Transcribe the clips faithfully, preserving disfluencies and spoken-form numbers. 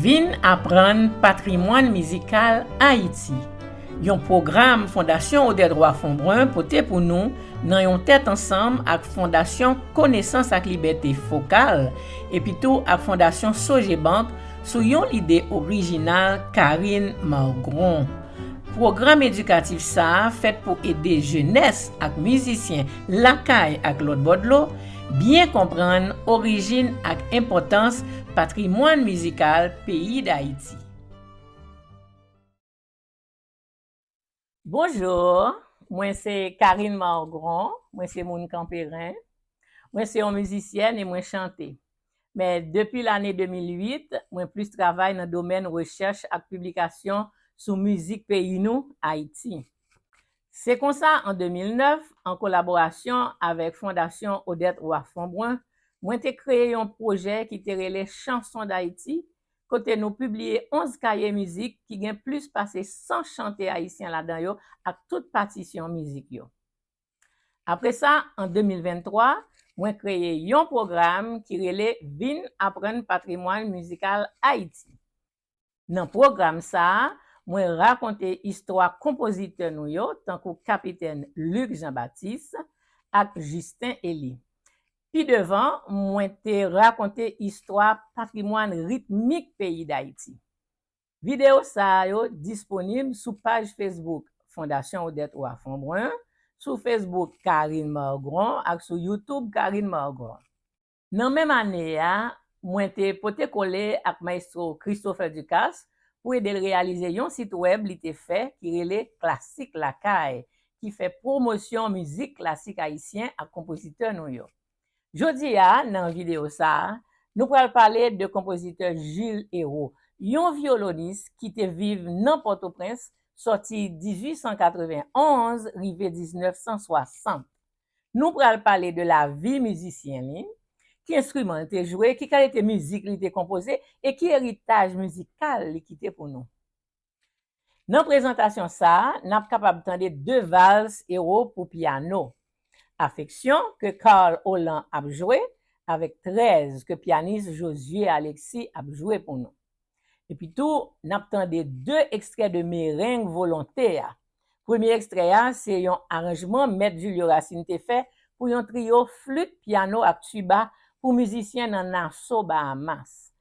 Vin aprann patrimwàn mizikal Ayiti, yon pwogram Fondasyon Odette Roy Fombrun pote pou nou nan yon tèt ansanm ak Fondasyon Konesans ak Libète Fokal, epitou ak Fondasyon Sogebank sou yon lide orijinal Karine Margron. Pwogram edikatif sa a fèt pou ede jenès ak mizisyen lakay ak lòt bò dlo byen konprann orijin ak enpòtans patrimwàn mizikal peyi Dayiti. Bonjou, mwen se Karine Margron, mwen se moun Kanperen. Mwen se yon mizisyèn e mwen chante. Men depi lane de mil uit, mwen plis travay nan domèn rechèch ak piblikasyon sou mizik peyi nou, Ayiti. Se konsa, an de mil nèf, an kolaborasyon avèk Fondasyon Odette Roy Fombrun, mwen te kreye yon pwojè ki te rele Chanson d'Haïti, kote nou pibliye onz kaye mizik ki gen plis pase san chante ayisyen ladan yo ak tout patisyon mizik yo. Apre sa, an de mil venntwa, mwen kreye yon pwogram ki rele Vin aprann patrimwàn mizikal Ayiti. Nan pwogram sa a, mwen rakonte istwa konpozitè nou yo, tankou Kapitèn Luc Jean-Baptiste ak Justin Elie. Pi devan, mwen te rakonte istwa patrimwàn ritmik peyi Dayiti. Videyo sa a yo disponib sou paj Facebook Fondasyon Odette Roy Fombrun, sou Facebook Karine Margron ak sou YouTube Karine Margron. Nan menm ane a, mwen te pote kole ak Maestro Christopher Ducasse pou ede l reyalize yon sit wèb li te fè ki rele Klasik Lakay, ki fè pwomosyon mizik klasik ayisyen ak konpozitè nou yo. Jodi a, nan videyo sa a, nou pral pale de konpozitè Jules Hérault, yon vyolonis ki te viv nan Pòtoprens sòti dizuit san katrevenn onz rive diznèf san swasant. Nou pral pale de lavi mizisyen li, ki enstriman li te jwe, ki kalite mizik li te konpoze e ki eritaj mizikal li kite pou nou. Nan prezantasyon sa a, n ap kapab tande de vals Hérault pou pyano, Affection ke Carl Holland ap jwe avèk Trèz ke pyanis Josué Alexis ap jwe pou nou. Epitou, n ap tande de ekstrè de Mereng Volonte a. Premye ekstrè a se yon aranjman Mèt Julio Racine te fè pou yon triyo flit, pyano ak tiba pou mizisyen nan Nassau, Bahamas.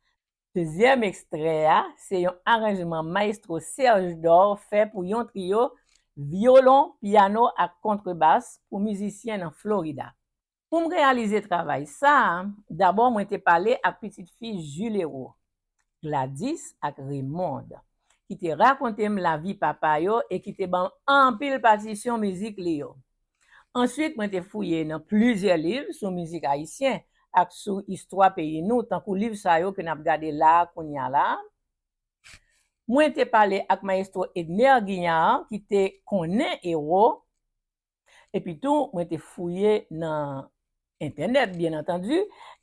Dezyèm ekstrè a se yon aranjman Maestro Serge Dor fè pou yon triyo vyolon, pyano ak kontrebas pou mizisyen nan Florida. Pou m reyalize travay sa a, dabò mwen te pale ak pitit fi Jules Hérault, Gladys ak Raymond, ki te rakonte m lavi papa yo e ki te ban m anpil patisyon mizik li yo. Answit, mwen te fouye nan plizyè liv sou mizik ayisyen ak sou istwa peyi nou, tankou liv sa yo ke n ap gade la a kounye a la a. Mwen te pale ak Mayestwo Edner Guignard, ki te konnen Hérault. Epitou, mwen te fouye nan entènèt, byen antandi,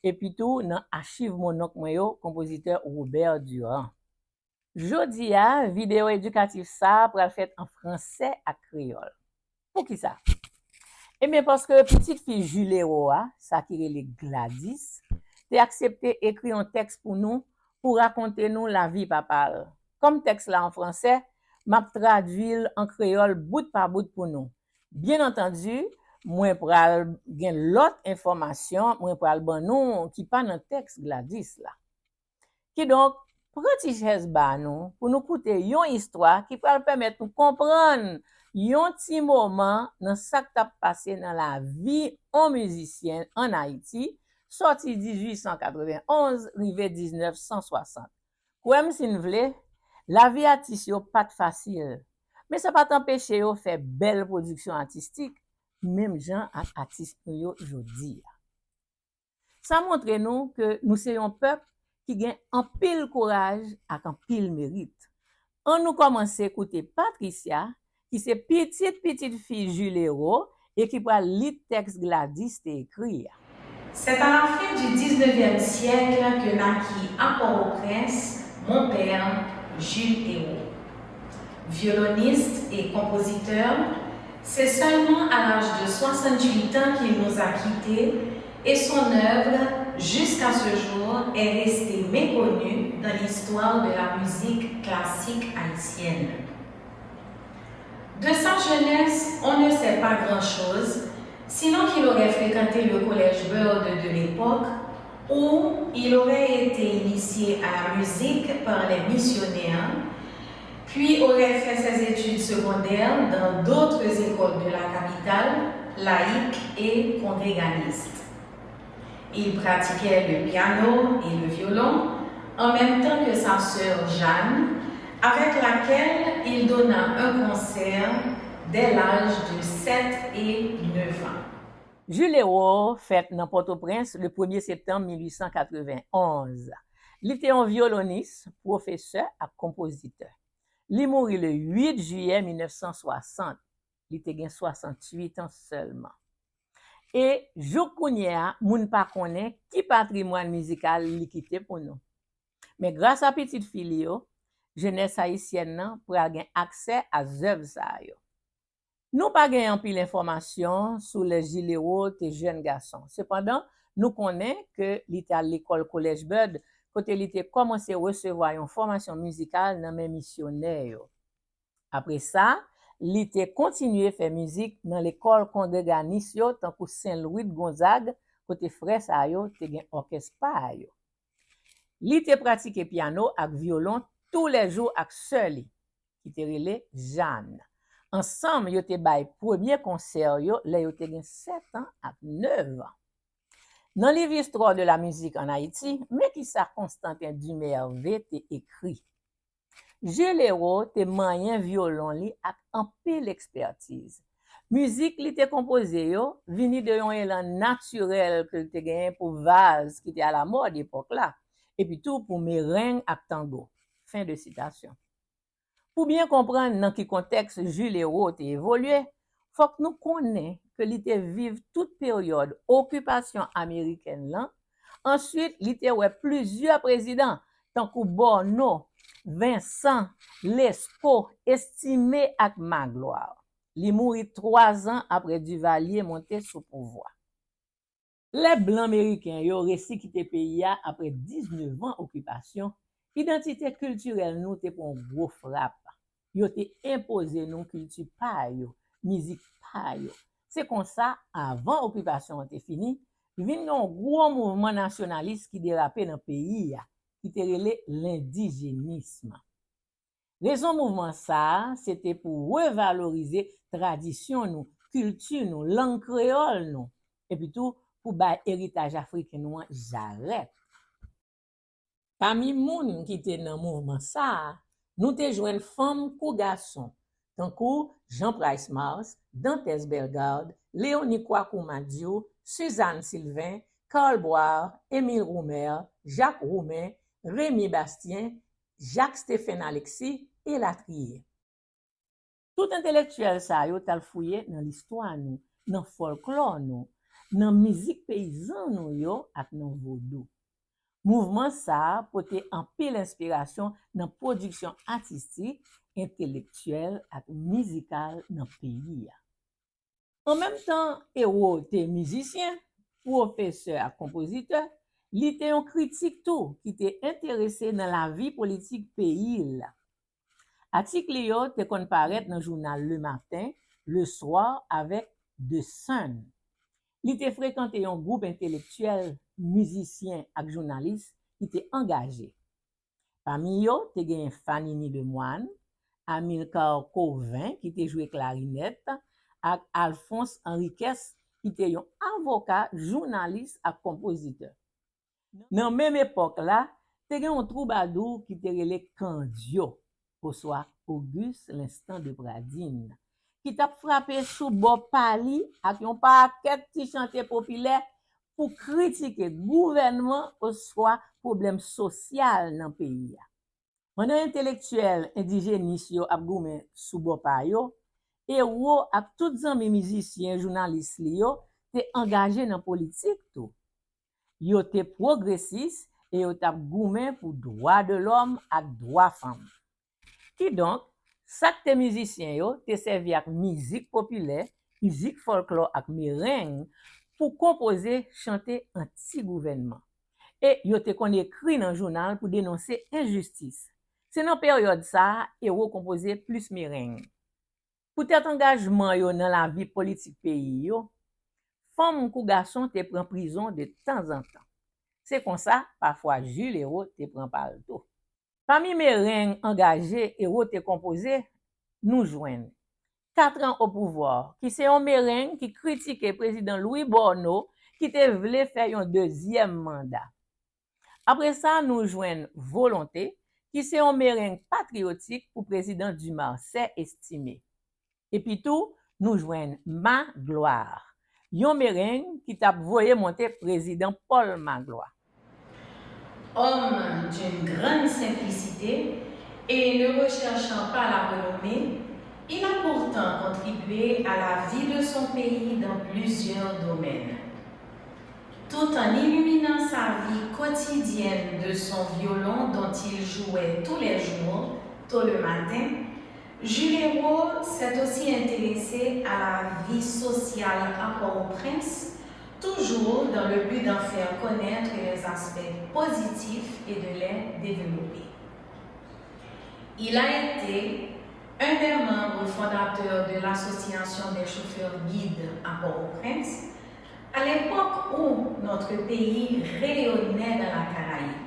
epitou nan achiv mononk mwen yo, konpozitè Robert Durand. Jodi a, videyo edikatif sa a pral fèt an fransè ak kreyòl. Poukisa? Ebyen, paske pitit fi Jules Hérault a, sa ki rele Gladys, te aksepte ekri yon tèks pou nou, pou rakonte nou lavi papa l. Kòm tèks la an fransè, m ap tradui l an kreyòl bout pa bout pou nou. Byen antandi, mwen pral gen lòt enfòmasyon mwen pral ban nou ki pa nan tèks Gladys la. Kidonk, pran ti chèz ba nou pou nou koute yon istwa ki pral pèmèt nou konprann yon ti moman nan sa k t ap pase nan lavi yon mizisyen ann Ayiti, sòti dizuit san katrevenn onz rive diznèf san swasant. Kwè m si n vle, lavi atis yo pa t fasil, men sa pa t anpeche yo fè bèl pwodiksyon atistik, menm jan ak atis nou yo jodi a. Sa montre nou ke nou se yon pèp ki gen anpil kouraj ak anpil merit. Ann nou kòmanse koute Patricia, ki se pitit pitit fi Jules Hérault e ki pral li tèks Gladys te ekri a. C'est à la fin du dix-neuvième siècle que naquit à Port-au-Prince mon père, Jules Hérault. Violoniste et compositeur, c'est seulement à l'âge de soixante-huit ans qu'il nous a quittés et son œuvre, jusqu'à ce jour, est resté méconnu dans l'histoire de la musique classique haïtienne. De sa jeunesse, on ne sait pas grand-chose, sinon qu'il aurait fréquenté le collège Byrd de l'époque, où il aurait été initié à la musique par les missionnaires, puis aurait fait ses études secondaires dans d'autres écoles de la capitale, laïques et congréganistes. Il pratiquait le piano et le violon en même temps que sa sœur Jeanne, avec laquelle il donna un concert dès l'âge de sept et neuf ans. Jules Hérault fèt nan Pòtoprens le premye septanm mil uit san katrevenn onz. Li te yon vyolinist, pwofesè ak konpozitè. Li mouri le uit jiyè mil nèf san swasant. Li te gen swasanntuit an sèlman. E jouk kounye a, moun pa konnen ki patrimwàn mizikal li kite pou nou. Men gras a pitit fi li yo, jenès ayisyèn nan pral gen aksè a zèv sa yo. Nou pa gen anpil enfòmasyon sou lè Jules Hérault te jèn gason. Sepandan, nou konnen ke li t al lekòl Kolèj Byrd, kote li te kòmanse resevwa yon fòmasyon mizikal nan men misyonè yo. Apre sa, li te kontinye fè mizik nan lekòl kongreganis yo, tankou Sen Lwi d Gonzag, kote frè sa yo te gen òkès pa yo. Li te pratike pyano ak vyolon toulèjou ak sè li, ki te rele Jeanne. Ansanm, yo te bay premye konsè yo lè yo te gen sèt an ak nèf an. Nan liv Histoire de la musique en Haïti, men kisa Constantin Dumervé te ekri. Jules Hérault te manyen vyolon li ak anpil ekspètiz. Mizik li te konpoze yo vini de yon elan natirèl ke l te genyen pou vals ki te alamòd epòk la, epi tou pou mereng ak tango. Fen de sitasyon. Pou byen konprann nan ki kontèks Jules Hérault te evolye, fòk nou konnen ke li te viv tout peryòd okipasyon amerikèn lan. Answit, li te wè plizyè prezidan, tankou Bonneau, Vincent, Lescot, Estimé ak Magloire. Li mouri twa zan apre Duvalier monte sou pouvwa. Lè blan meriken yo resi kite peyi a apre diznèf an okipasyon, idantite kiltirèl nou te pran yon gwo frap. Yo te enpoze nou kilti pa yo, mizik pa yo. Se konsa, avan okipasyon an te fini, vin gen yon gwo mouvman nasyonalis ki derape nan peyi a, ki te rele lendijenism. Rezon mouvman sa a, se te pou revalorize tradisyon nou, kilti nou, lang kreyòl nou, epi tou pou bay eritaj afriken nou an jarèt. Pami moun ki te nan mouvman sa a, nou te jwenn fanm kou gason, tankou Jean Price Mars, Dantès Bellegarde, Léonie Kouakou Madiou, Suzanne Sylvain, Karl Boyer, Émile Roumer, Jacques Roumain, Rémy Bastien, Jacques Stephen Alexis, elatriye. Tout entelektyèl sa yo t al fouye nan listwa nou, nan fòlklò nou, nan mizik peyizan nou yo ak nan vodou. Mouvman sa a pote anpil enspirasyon nan pwodiksyon atistik, entelektyèl ak mizikal nan peyi a. An menm tan Hérault te mizisyen, pwofesè ak konpozitè, li te yon kritik tou ki te enterese nan lavi politik peyi l la. Atik li yo te konn parèt nan jounal Le Matin, Le Soir avèk The Sun. Li te frekante yon gwoup entelektyèl, mizisyen ak jounalis ki te angaje. Pami yo, te genyen Fanny Ni Lemoine, Amilcar Cauvin ki te jwe klarinèt, ak Alphonse Henriquez ki te yon avoka, jounalis ak konpozitè. Nan menm epòk la, te gen yon twoubadou ki te rele Kandyo, oswa Auguste L'Instant de Pradines, ki t ap frape sou bò pa li ak yon pakèt ti chante popilè pou kritike gouvènman oswa pwoblèm sosyal nan peyi a. Pandan entelektyèl endijenis yo ap goumen sou bò pa yo, Hérault ak tout zanmi mizisyen jounalis li yo te angaje nan politik tou. Yo te pwogresis e yo t ap goumen pou dwa de lòm ak dwa fanm. Kidonk, sa k te mizisyen yo te sèvi ak mizik popilè, mizik fòlklò ak mereng pou konpoze chante anti-gouvènman. e yo te konn ekri nan jounal pou denonse enjistis. Se nan peryòd sa a Ewo konpoze plis mereng. Poutèt angajman yo nan lavi politik peyi yo, fanm kou gason te pran prizon de tanzantan. Se konsa, pafwa, Jules Ewo te pran pa l tou. Pami mereng angaje Ewo te konpoze, nou jwenn Quatre ans au pouvoir, ki se yon mereng ki kritike Prezidan Louis Borno ki te vle fè yon dezyèm manda. Apre sa, nou jwenn Volonte, ki se yon mereng patriyotik pou Prezidan Dumarsais Estimé. Epi tou, nou jwenn Ma Gloire, yon mereng ki t ap voye monte Prezidan Paul Magloire. Homme d'une grande simplicité et ne recherchant pas la renommée, il a pourtant contribué à la vie de son pays dans plusieurs domaines. Tout en illuminant sa vie quotidienne de son violon dont il jouait tous les jours, tôt le matin, Jules Ewo s'est aussi intéressé à la vie sociale à Port-au-Prince, toujours dans le but d'en faire connaître les aspects positifs et de les développer. Il a été un des membres fondateurs de l'Association des chauffeurs guides à Port-au-Prince, à l'époque où notre pays rayonnait dans la Caraïbe.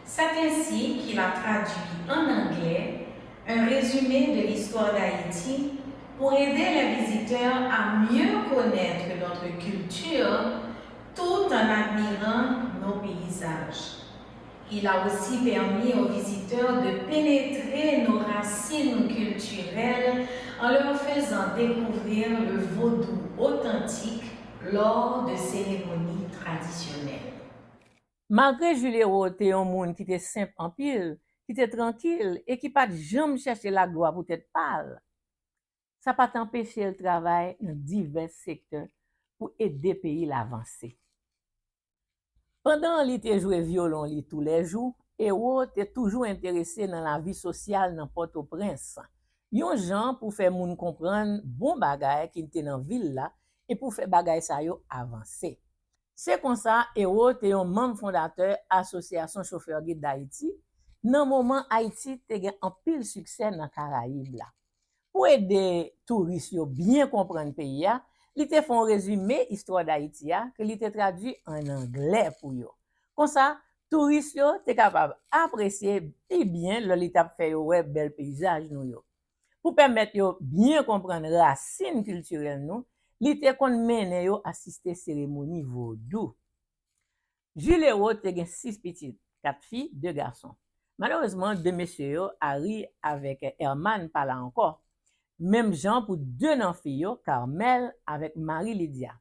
C'est ainsi qu'il a traduit en anglais un résumé de l'histoire d'Haïti pour aider les visiteurs à mieux connaître notre culture tout en admirant nos paysages. Il a aussi permis aux visiteurs de pénétrer nos racines culturelles en leur faisant découvrir le vaudou authentique lors de cérémonies traditionnelles. Malgre Jules Ewo te yon moun ki te senp anpil, ki te trankil e ki pa t janm chèche laglwa pou tèt pa l, sa pa t anpeche l travay nan divès sektè pou ede peyi l avanse. Pandan li te jwe vyolon li toulèjou, Ewo te toujou enterese nan lavi sosyal nan Pòtoprens, yon jan pou fè moun konprann bon bagay ki te nan vil la e pou fè bagay sa yo avanse. Se konsa, Ewo te yon manm fondatè Asosyasyon Chofè Gid Dayiti nan moman Ayiti te gen anpil siksè nan Karayib la. Pou ede touris yo byen konprann peyi a, li te fè yon rezime istwa Dayiti a ke li te tradui ann anglè pou yo. Konsa, touris yo te kapab apresye pi byen lè li t ap fè yo wè bèl peyizaj nou yo. Pou pèmèt yo byen konprann rasin kiltirèl nou, li te konn mennen yo asiste seremoni vodou. Jules Ewo te gen sis pitit, kat fi, de gason. Malerezman, de mesye yo, Harry avèk Herman, pa la ankò. Menm jan pou de nan fi yo, Carmel avèk Marie Lydia.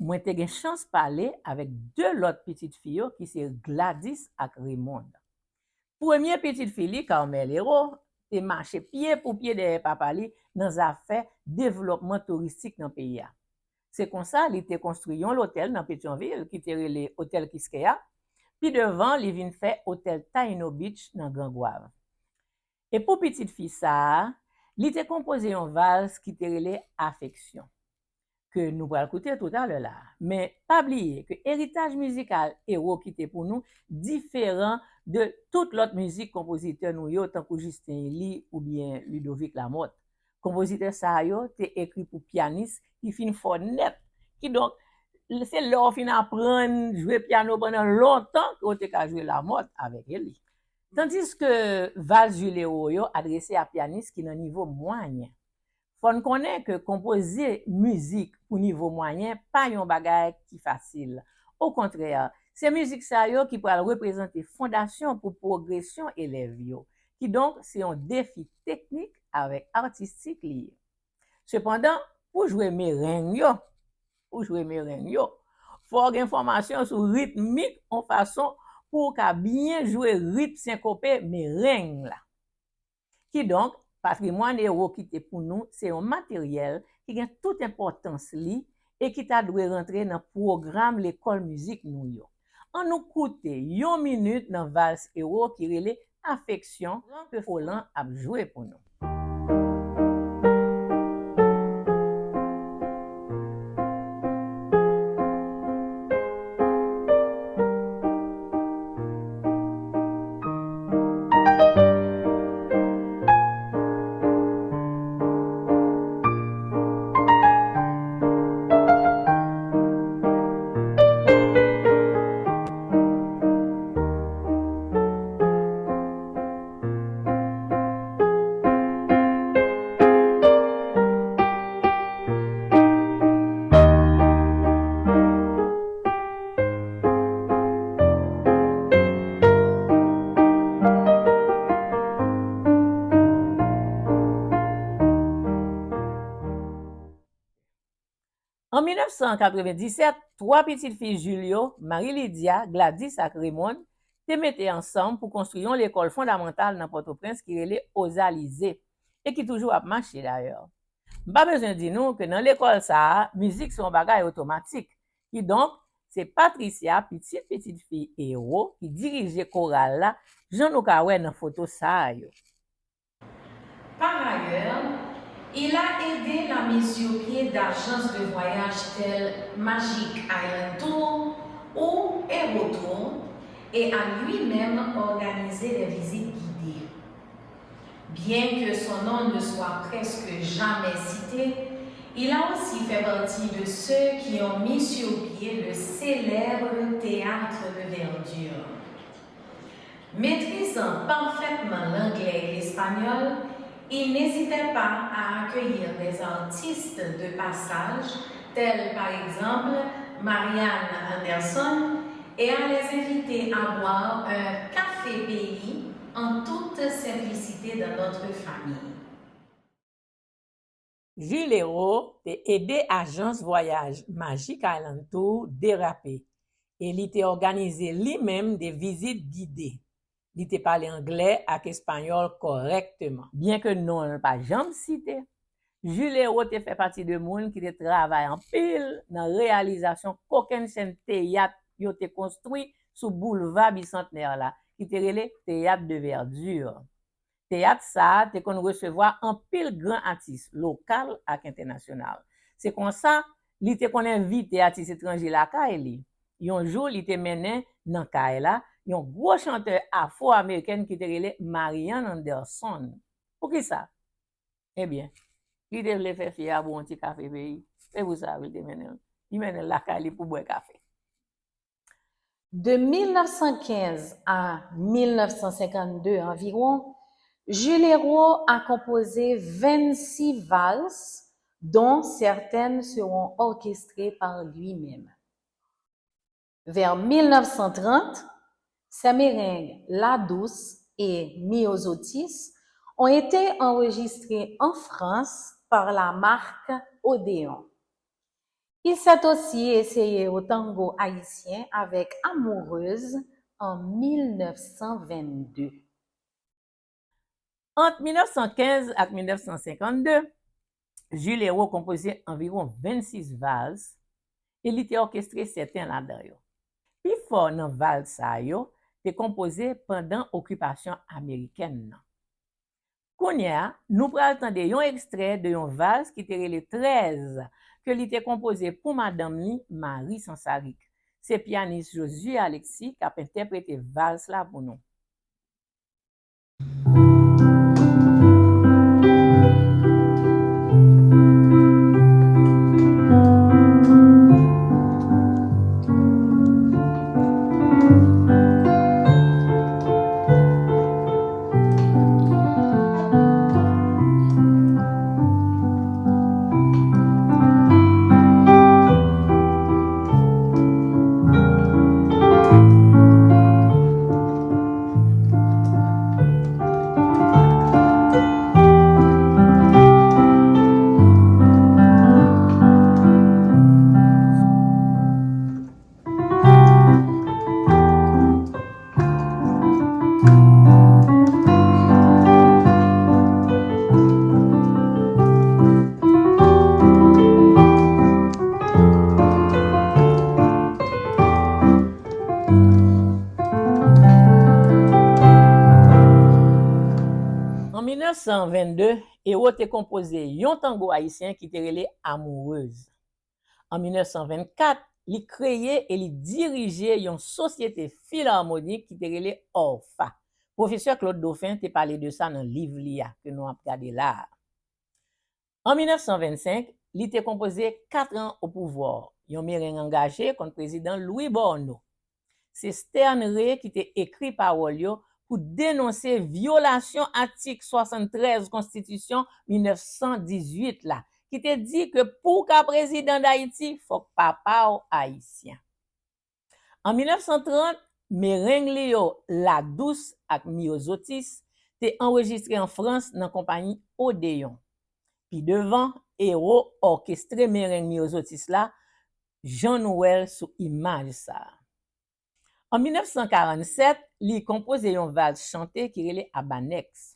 Mwen te gen chans pale avèk de lòt pitit fi yo ki se Gladys ak Raymonde. Premye pitit fi li, Carmel Ewo, te mache pye pou pye dèyè papa li nan zafè devlòpman touristik nan peyi a. Se konsa li te konstwi yon lotèl nan Petyonvil ki te rele Otèl Kiskeya. Pi devan, li vin fè Otèl Taino Beach nan Gran Gwav. E pou pitit fi sa a, li te konpoze yon vals ki te rele Afeksyon, ke nou pral koute toutalè la. Men, pa bliye ke eritaj mizikal Ewo kite pou nou diferan de tout lòt mizik konpozitè nou yo, tankou Justin Elie oubyen Ludovic Lamothe. Konpozitè sa yo te ekri pou pyanis ki fin fò nèt. Kidonk, se lè w fin aprann jwe pyano pandan lontan ke w te ka jwe Lamothe avèk Elie. Tandiske vals Jules Ewo yo adrese a pyanis ki nan nivo mwayen. Fò n konnen ke konpoze mizik pou nivo mwayen pa yon bagay ki fasil. Okontrè, se mizik sa yo ki pral reprezante fondasyon pou pwogresyon elèv yo. Kidonk, se yon defi teknik avèk atistik li ye. Sepandan, pou jwe mereng yo, pou jwe mereng yo, fò w gen fòmasyon sou ritmik yon fason pou w ka byen jwe ritm senkope mereng la. Kidonk, patrimwàn Ewo kite pou nou se yon materyèl ki gen tout enpòtans li e ki ta dwe rantre nan pwogram lekòl mizik nou yo. Ann nou koute yon minit nan vals Ewo ki rele Afeksyon ke Folan ap jwe pou nou. An mil nèf san katrevenndisèt, twa pitit fi Julio, Marie Lydia, Gladys ak Raymond, te mete ansanm pou konstwi yon lekòl fondamantal nan Pòtoprens ki rele Ozalize, e ki toujou ap mache dayè. M pa bezwen di nou ke nan lekòl sa a, mizik se yon bagay otomatik. Kidonk, se Patricia, pitit pitit fi Ewo, ki dirije koral la, jan nou ka wè nan foto sa a yo. Par ailleurs, il a aidé la mise sur pied d'agences de voyage telles Magic Island Tour ou Ewo Tour et a lui-même organisé des visites guidées. Bien que son nom ne soit presque jamais cité, il a aussi fait partie de ceux qui ont mis sur pied le célèbre théâtre de verdure. Maîtrisant parfaitement l'anglais et l'espagnol, il n'hésitait pas à accueillir des artistes de passage tels par exemple Marianne Anderson et à les inviter à boire un café pays en toute simplicité dans notre famille. Julero te ede ajans vwayaj Magic Island Tour derape e li te òganize li menm de vizit gide. Li te pale anglè ak espanyòl kòrèkteman. Byenke non l pa janm site, Julero te fè pati de moun ki te travay anpil nan reyalizasyon kokennchenn teyat yo te konstwi sou boulva Bisantnè la, ki te rele Théâtre de Verdure. Teyat sa a te konn resevwa anpil gran atis lokal ak entènasyonal. Se konsa, li te konn envite atis etranje lakay li. Yon jou, li te mennen nan kay la yon gwo chantè afwo-amerikèn ki te rele Marian Anderson. Poukisa? Ebyen, li te vle fè fi a bwè yon ti kafe peyi. Se pou sa wi li te mennen l. Li mennen l lakay li pou bwè kafe. De mil nèf san kenz a mil nèf san senkannde anviwon, Julero a composé vingt-six valses, dont certaines seront orchestrées par lui-même. Vers mil nèf san trant, ses merengues La Douce et Myosotis ont été enregistrées en France par la marque Odéon. Il s'est aussi essayé au tango haïtien avec Amoureuse en mil nèf san vennde. Ant mil nèf san kenz ak mil nèf san senkannde, Julero konpoze anviwon vennsis vals e li te òkestre sèten ladan yo. Pifò nan vals sa yo te konpoze pandan okipasyon amerikèn nan. Kounye a, nou pral tande yon ekstrè de yon vals ki te rele Trèz, ke li te konpoze pou madanm li, Marie Sansarik. Se pyanis Josué Alexis k ap entèprete vals la pou nou. An mil nèf san vennde, Ewo te konpoze yon tango ayisyen ki te rele Amoureuse. An mil nèf san vennkat, li kreye e li dirije yon sosyete filarmonik ki te rele Orfa. Pwofesè Claude Dauphin te pale de sa nan liv li a, ke nou ap gade la a. An mil nèf san vennsenk, li te konpoze Quatre ans au pouvoir, yon mereng angaje kont Prezidan Louis Borno. Se Stern Rey ki te ekri pawòl yo pou denonse vyolasyon atik swasanntrèz Konstitisyon mil nèf san dizuit la, ki te di ke pou w ka prezidan Dayiti, fòk papa w ayisyen. An mil nèf san trant, mereng li yo La Douce ak Myosotis te anrejistre an Frans nan konpayi Odéon. Pi devan, ewo òkestre mereng miyozotis la, jan nou wè l sou imaj sa a. An mil nèf san karannsèt, li konpoze yon vals chante ki rele Abanèks.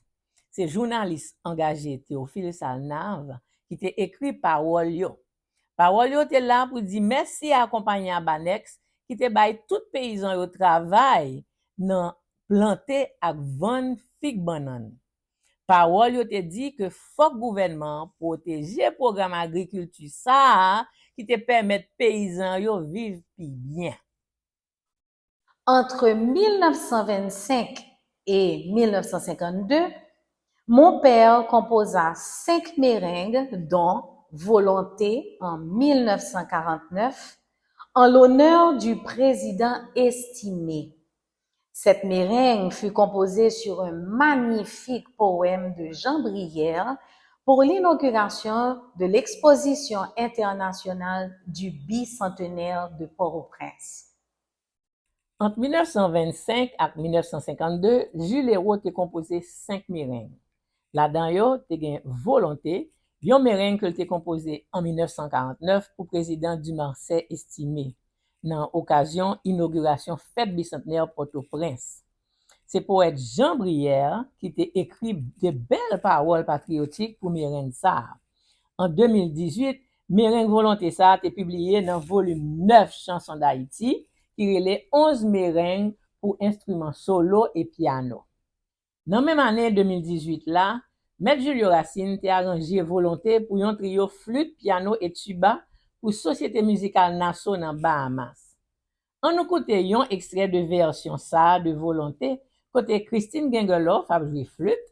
Se jounalis angaje Théophile Salnave ki te ekri pawòl yo. Pawòl yo te la pou di mèsi a konpayi Abanèks ki te bay tout peyizan yo travay nan plante ak vann fig bannann. Pawòl yo te di ke fòk gouvènman an pwoteje pwogram agrikilti sa a ki te pèmèt peyizan yo viv pi byen. Entre mille neuf cent vingt-cinq et mille neuf cent cinquante-deux, mon père composa cinq méringues, dont Volonté en mille neuf cent quarante-neuf, en l'honneur du président Estimé. Cette méringue fut composée sur un magnifique poème de Jean Brière pour l'inauguration de l'exposition internationale du bicentenaire de Port-au-Prince. Ant mil nèf san vennsenk ak mil nèf san senkannde, Jules Hérault te konpoze senk mereng. Ladan yo, te gen Volonté, yon mereng ke l te konpoze an mil nèf san karantnèf pou prezidan Dumarsais Estimé, nan okazyon inogirasyon fèt bisantnè Pòtoprens. Se powèt Jean Brière ki te ekri de bèl pawòl patriyotik pou mereng sa a. An de mil dizuit, mereng Volonté sa a te pibliye nan volim nèf Chansons d'Haïti, ki rele Onz mereng pou enstriman solo e pyano. Nan menm ane de mil dizuit la, Mèt Julio Racine te aranje Volonté pou yon triyo flit, pyano e tiba pou Sosyete Mizikal Nassau nan Bahamas. Ann nou koute yon ekstrè de vèsyon sa a de Volonté, kote Christine Gengerloff ap jwe flit,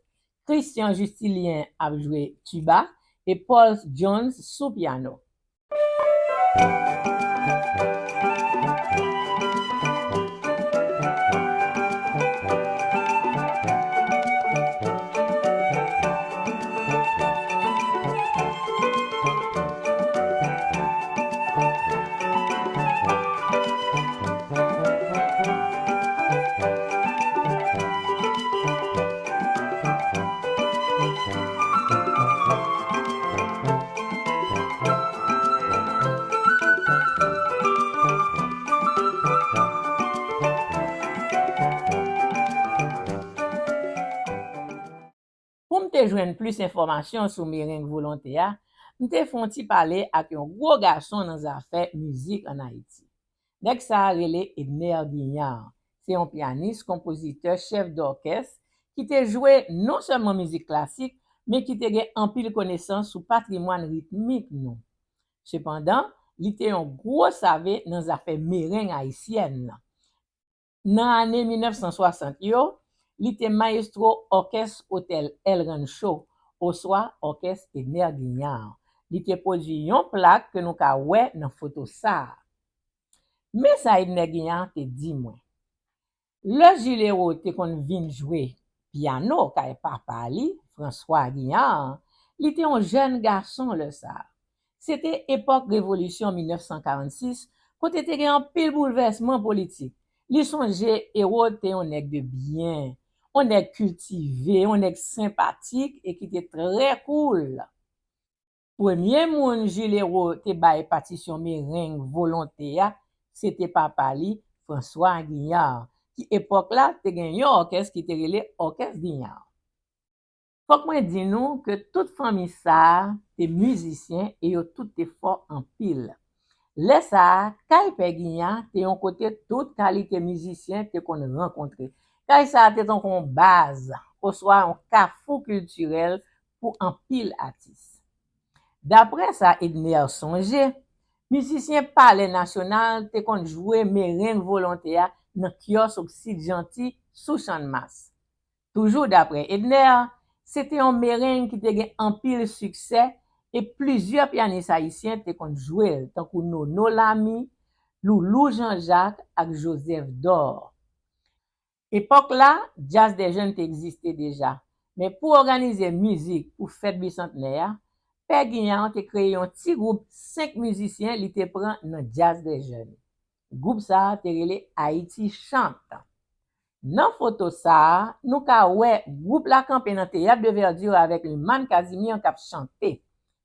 Christian Justilien ap jwe tiba e Paul Jones sou pyano. Pou m te jwenn plis enfòmasyon sou mereng Volonté a, m te fè yon ti pale ak yon gwo gason nan zafè mizik ann Ayiti. Nèg sa a rele Edner Guignard. Se yon pyanis, konpozitè, chèf dòkès ki te jwe non sèlman mizik klasik, men ki te gen anpil konesans sou patrimwàn ritmik nou. Sepandan, li te yon gwo save nan zafè mereng ayisyèn nan. Nan ane mil nèf san swasant yo, li te mayestwo òkès otèl El Rancho, oswa òkès Edner Guignard. Li te pwodui yon plak ke nou ka wè nan foto sa a. Men sa Edner Guignard te di mwen. Lè Jules Hérault te konn vin jwe pyano kay papa li, François Guignard, li te yon jèn gason lè sa a. Se te epòk revolisyon mil nèf san karannsis, kote te gen anpil boulvèsman politik. Li sonje Hérault te yon nèg de byen, yon nèg kiltive, yon nèg senpatik e ki te trè koul. Premye moun Jules Hérault te bay patisyon mereng Volonté a, se te papa li, François Guignard, ki epòk la te gen yon òkès ki te rele Òkès Guignard. Fòk mwen di nou ke tout fanmi sa a te mizisyen e yo tout te fò anpil. Lè sa a, kay Pè Guignard te yon kote tout kalite mizisyen te konn rankontre. Kay sa a te tankou yon baz, oswa yon kafou kiltirèl pou anpil atis. Daprè sa Edner sonje, mizisyen Palè Nasyonal te konn jwe mereng Volonté a nan kyòs Oksid Janti sou Channmas. Toujou daprè Edner, se te yon mereng ki te gen anpil siksè e plizyè pyanis ayisyen te konn jwe l, tankou Nono Lamy, Loulou Jean Jacques ak Joseph Dor. Epòk la, Jazz des Jeunes te egziste deja, men pou òganize mizik pou fèt bisantnè a, Pè Guignard te kreye yon ti gwoup senk mizisyen li te pran nan Jazz des Jeunes. Gwoup sa a te rele Haïti Chante. Nan foto sa a, nou ka wè gwoup la kanpe nan Théâtre de Verdure avèk Lumane Casimir k ap chante.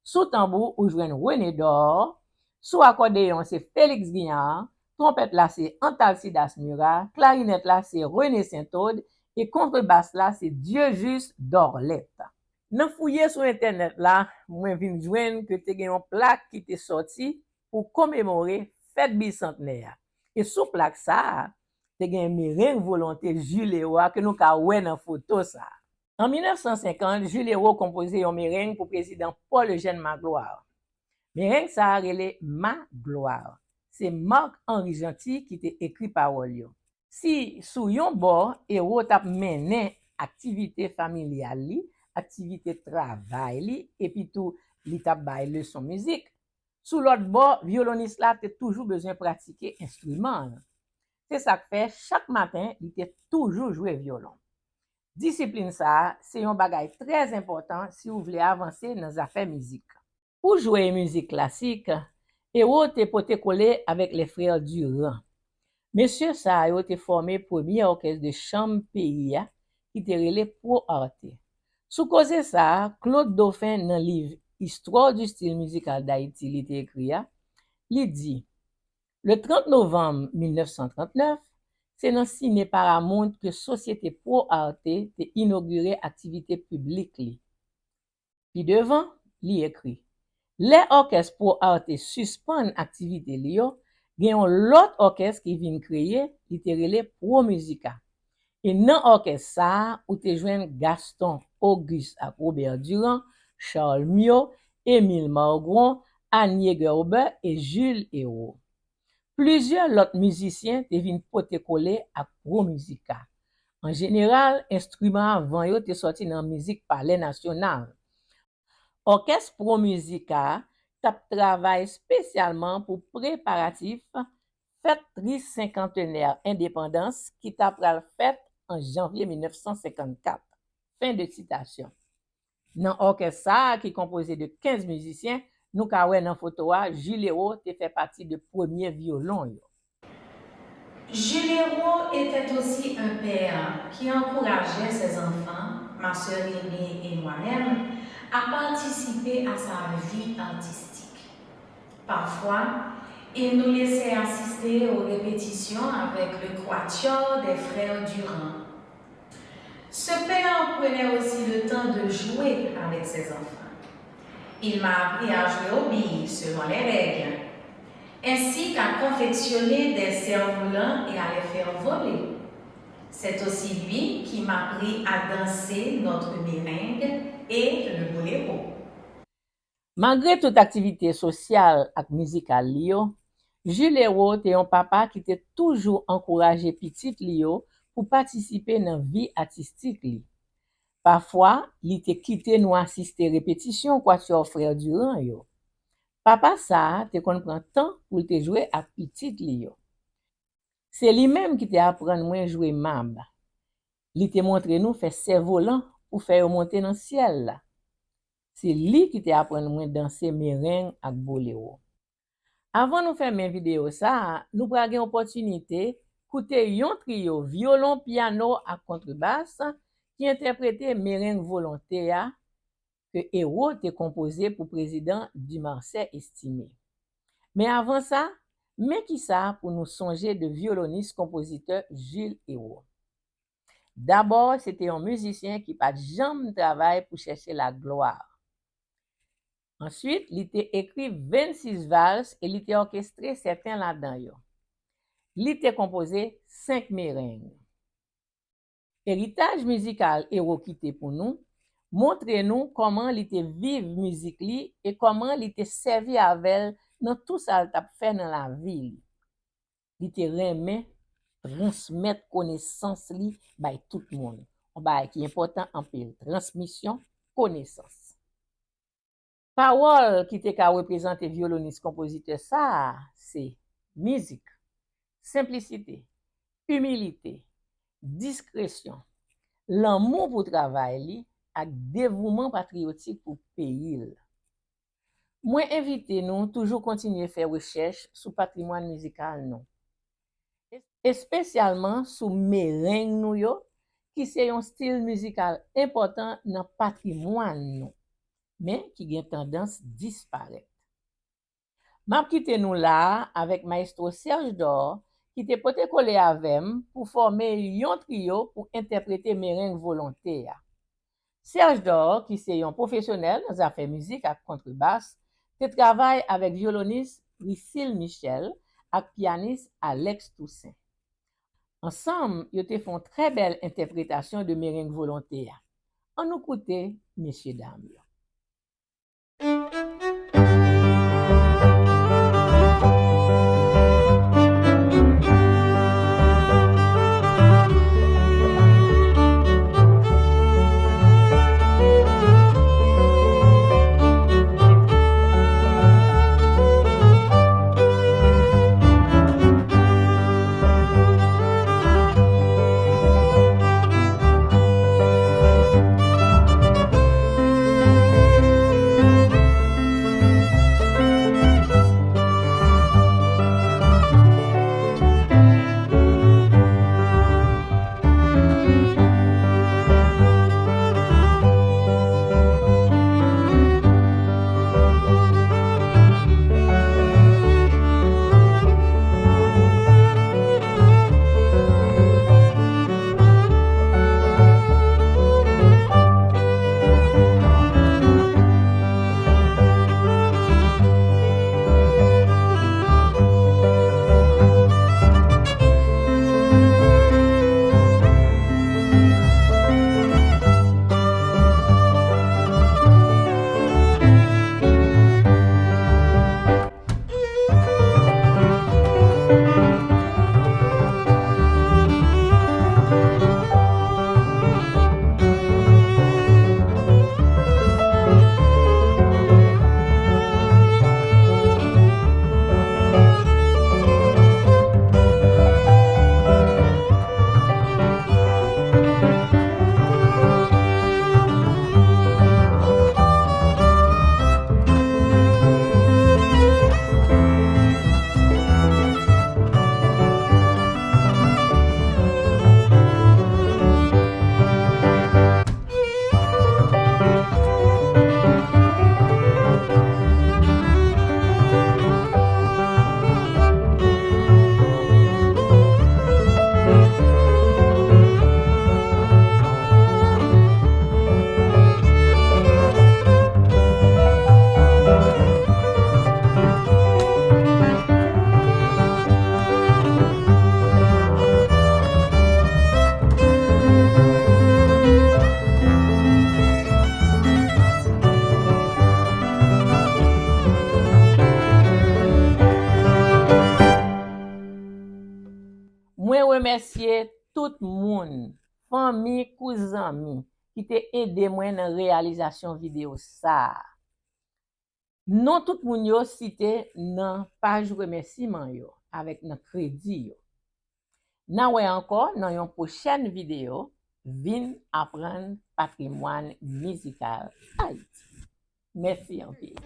Sou tanbou, ou jwenn René Dor. Sou akòdeyon, se Félix Guignard. Twonpèt la, se Antalcidas Murat. Klarinèt la, se René Saint-Aude. E kontrebas la, se Dieujuste Dorlette. Nan fouye sou entènèt la, mwen vin jwenn ke te gen yon plak ki te sòti pou komemore fèt bisantnè a. E sou plak sa a, te gen mereng volonte Jules Hérault a ke nou ka wè nan foto sa a. An mil nèf san senkant, Jules Hérault konpoze yon mereng pou prezidan Paul Eugène Magloire. Mereng sa a rele Magloire. Se Marc Henri Jeanty ki te ekri pawòl yo. Si sou yon bò, Hérault t ap mennen aktivite familyal li, aktivite travay li, epi tou li t ap bay leson mizik, sou lòt bò, vyolonis la te toujou bezwen pratike enstriman l. Se sa k fè, chak maten, li te toujou jwe vyolon. Disiplin sa a se yon bagay trè enpòtan si w vle avanse nan zafè mizik. Pou jwe mizik klasik, Hérault te pote kole avèk les frères Durand. Mesye sa yo te fòme premye òkès de chanm peyi a, ki te rele Pro Arte. Sou koze sa a, Claude Dauphin, nan liv Histoire du style musical d'Haïti li te ekri a, li di, Le trant novanm mil nèf san trant nèf, se nan Sine Paramount ke Sosyete Pro Arte te inogire aktivite piblik li. Pi devan, li ekri, Lè òkès Pro Arte sispann aktivite li yo, gen yon lòt òkès ki vin kreye, li te rele Pro Musica. E nan òkès sa a, ou te jwenn Gaston, Auguste ak Robert Durand, Charles Miot, Émile Margron, Annie Gerber e Jules Hérault. Plizyè lòt mizisyen te vin pote kole ak Pro Musica. An jeneral, enstriman a van yo te sòti nan mizik Palè Nasyonal. Òkès Pro Musica a t ap travay espesyalman pou preparatif fèt trisenkantennè endepandans ki ta pral fèt an janvye mil nèf san senkannkat. Fen de sitasyon. Nan òkès sa a, ki konpoze de kenz mizisyen, nou ka wè nan foto a, Jules Hérault te fè pati de premye vyolon yo. Jules Hérault était aussi un père qui encourageait ses enfants, ma sœur aînée et moi-même, à participer à sa vie artistique. Parfois, il nous laissait assister aux répétitions avec le quatuor des frères Durand. Ce père prenait aussi le temps de jouer avec ses enfants. Il m'a appris à jouer aux billes selon les règles, ainsi qu'à confectionner des cerfs-volants et à les faire voler. C'est aussi lui qui m'apprit à danser notre merengue et le boléro. Malgre tout aktivite sosyal ak mizikal li yo, Jules Hérault te yon papa ki te toujou ankouraje pitit li yo pou patisipe nan vi atistik li. Pafwa, li te kite nou asiste repetisyon Quatuor Frères Durand yo. Papa sa a te konn pran tan pou l te jwe ak pitit li yo. Se li menm ki te aprann mwen jwe mab. Li te montre nou fè sèvolan pou fè yo monte nan syèl la. Se li ki te aprann mwen danse mereng ak bolewo. Avan nou fèmen videyo sa a, nou pral gen opòtinite koute yon triyo vyolon, pyano ak kontrebas ki entèprete mereng volonte a ke Hérault te konpoze pou prezidan Dumarsais Estimé. Men avan sa, men kisa pou nou sonje de vyolonis konpozitè Jules Hérault. Dabò, se te yon mizisyen ki pa t janm travay pou chèche laglwa. Answit, li te ekri vennsis vals e li te òkestre sèten ladan yo. Li te konpoze senk mereng. Eritaj mizikal Hérault kite pou nou montre nou kòman li te viv mizik li e kòman li te sèvi avè l nan tou sa l t ap fè nan lavi li. Li te renmen transmèt konesans li bay tout moun. Yon bagay ki enpòtan anpil, transmisyon konesans. Pawòl ki te ka reprezante vyolonis konpozitè sa a se mizik, senplisite, imilite, diskresyon, lanmou pou travay li ak devouman patriyotik pou peyi l. Mwen envite nou toujou kontinye fè rechèch sou patrimwàn mizikal nou, espesyalman sou mereng nou yo, ki se yon stil mizikal enpòtan nan patrimwàn nou. men ki gen tandans disparèt. M ap kite nou la a avèk Maestro Serge Dor, ki te pote kole avè m pou fòme yon triyo pou entèprete mereng volonte a. Serge Dor, ki se yon pwofesyonèl nan zafè mizik ak kontrebas, te travay avèk vyolonis Priscille Michel ak pyanis Alex Toussaint. Ansanm, yo te fè yon trè bèl entèpretasyon de mereng volonte a. Ann nou koute mesyedam yo. Mwen remèsye tout moun, fanmi kou zanmi, ki te ede mwen nan reyalizasyon videyo sa a. Non tout moun yo site nan paj remèsiman yo avèk nan kredi yo. N a wè ankò nan yon pwochèn videyo. Vin aprann patrimwàn mizikal Ayiti. Mèsi anpil.